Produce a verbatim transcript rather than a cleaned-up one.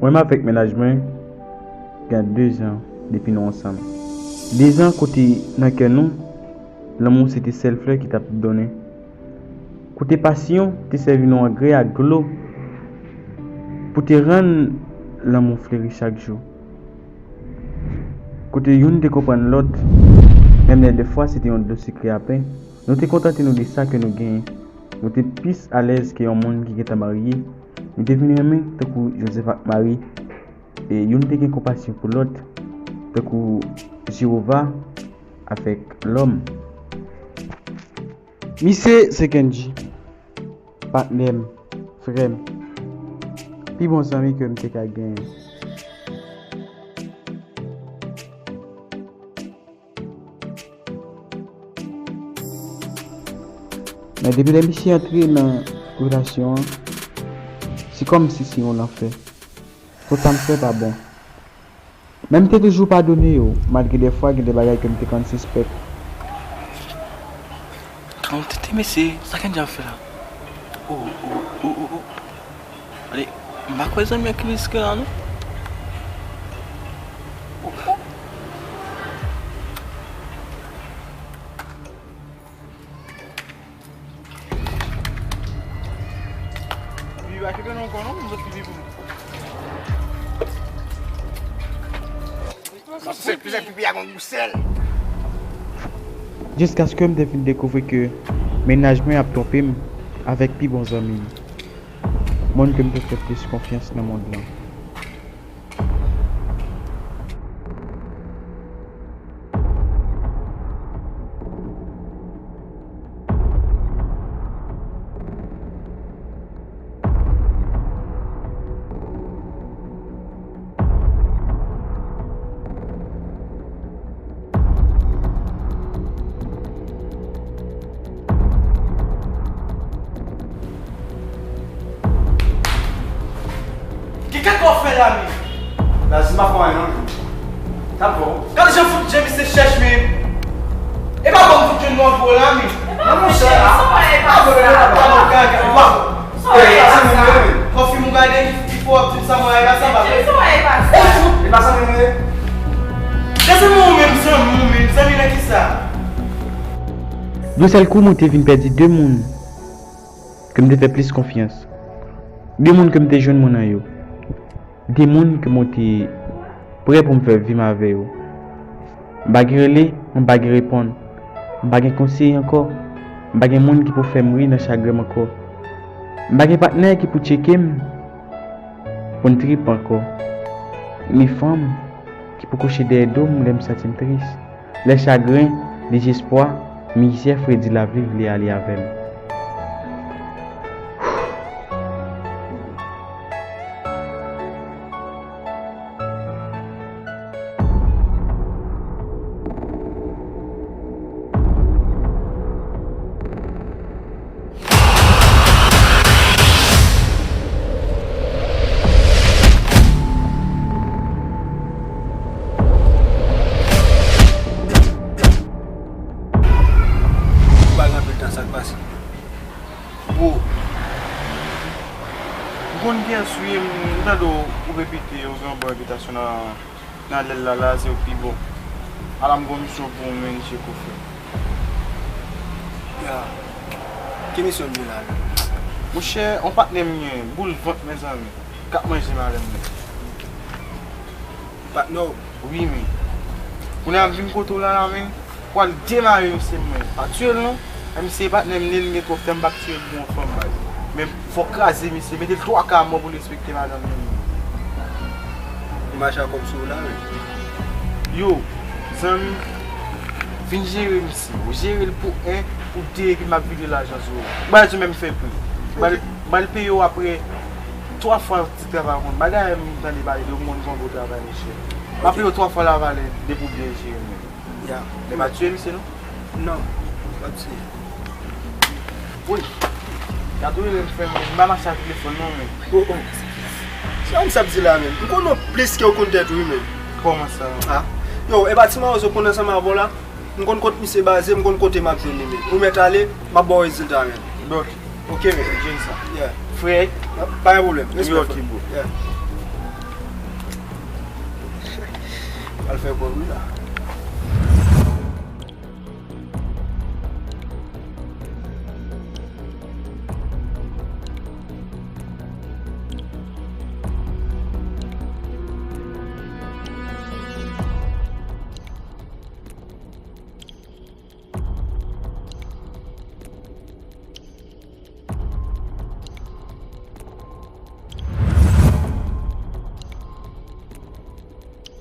Mwen menm avèk mennaj mwen gen dezan depi nou ansanm. Dezan kote nan kè nou, lanmou se te sèl flè ki t ap donnen. Kote pasyon te sèvi nou angrè ak dlo pou te rann lanmou fleri chak jou. Kote youn te konprann lòt, menm lè dèfwa se te yon dlo sikre a pen, nou te kontante nou de sa ke nou genyen. Nou te plis alèz ke yon moun ki gentan marye. Nou te vin renmen tankou Jozèf ak Mari, e youn te gen konpasyon pou lòt, tankou Jewova avèk lòm. Misye se Kendji, patnè m, frè m, pi bon zanmi ke m te ka genyen. Men depi lè misye antre nan relasyon an, se kòmsi se yon lanfè. Tout sa m fè pa bon. Men m te toujou padone yo, malgre dèfwa gen de bagay ke m te konn sispèk. Kalm tete mesye, sa Kendji ap fè la? Oh, oh, oh, oh, oh. Ale, m pa kwè zanmi an ki riske la non. Oh, oh. Pipi pa kenbe non ankò non, m sot pipi pou nou. Sa se plizyè pipi ak yon gou sèl. Jiskaske m te fin dekouvri ke mennaj mwen ap twonpe m avèk pi bon zanmi m, moun ke m te fè plis konfyans nan mond lan. Ki kaka w fè la menm? Baz, m pa fè anyen non. Sa bon. Gade jan fout jan misye chèch menm. E pa bon fout jwenn nou anvo la menm. Non monchè, a. Sa w fè la, sa w fè la. Fò fi m gade ki fò ap di sa mwen la sa pa. E pa sa menm. Gade zanmi w menm, zanmi w menm, zanmi nan kisa? Yon sèl kou mwen te vin pèdi de moun ke m te fè plis konfyans. De moun ke m te jwenn mwen nan yo. De moun ke mwen te prè pou m fè vi m avè yo. M pa gen rele, mwen pa gen reponn. M pa gen konseye ankò. M pa gen moun ki pou fè m ri nan chagren m ankò. M pa gen patnè ki pou tcheke m pou n trip ankò. Ni fanm ki pou kouche dèyè do m lè m santi m tris. Lè chagren, dezespwa, mizè, fredi lavi vle ale avè m. Ou pa gen anpil tan, sa k pase? Bro, m konn kiyès ou ye, m tande w repete yon gran bon repitasyon nan, nan lèl la, la se ou k pi bon. Ala m gon misyon pou ou, men, mesye Kofre. Ya. Ki misyon m ye la menm? Monchè, yon patnè m gen, boul vant, mezanmi, k ap manje madanm li. Patnè w? Wi, men. Kounye a m vin kote w la, la, men. Pral demare misye, men. Pa tiye l non. Menm si se patnè m li ye, li gen twòp tan, m pa k tiye l pou yon fanm, baz. Men fò w kraze misye, mete l twa ka mò pou l respekte madanm li. Ou mache ak kòb sou ou la, wi. Yo, zanmi, vin jere misye. Ou jere l pou en, pou de, epi m ap vide lajan sou ou. Baz, ou menm fè pri. Ba l, ba l peye w apre twa fwa ti travay w konn. Bagay m tande pale de w, m konn fè yon gwo travay, mesye. M ap peye w twa fwa lavalè depi w byen jere m. Ya. Men pa tiye misye non. Non, pa tiye. Woy, gade w, m fè m pa mache ak telefòn non, men. Oh, oh. Sa w sa ap di la menm? M konnen w plis ke w konn tèt ou wi, menm. Kòman sa? Ah. Yo, e pa ti mawozo konn ansanm avè w la? M konn kot misye baze, m konn kote m ap jwenn li, menm. Ou mèt ale, m ap ba w rezilta, menm. Bon, ok, menm. Jwenn sa. Yeah. Frè. Pa gen pwoblèm. Respè, frè. Ok, bro. Yeah. Al fè kò wi la.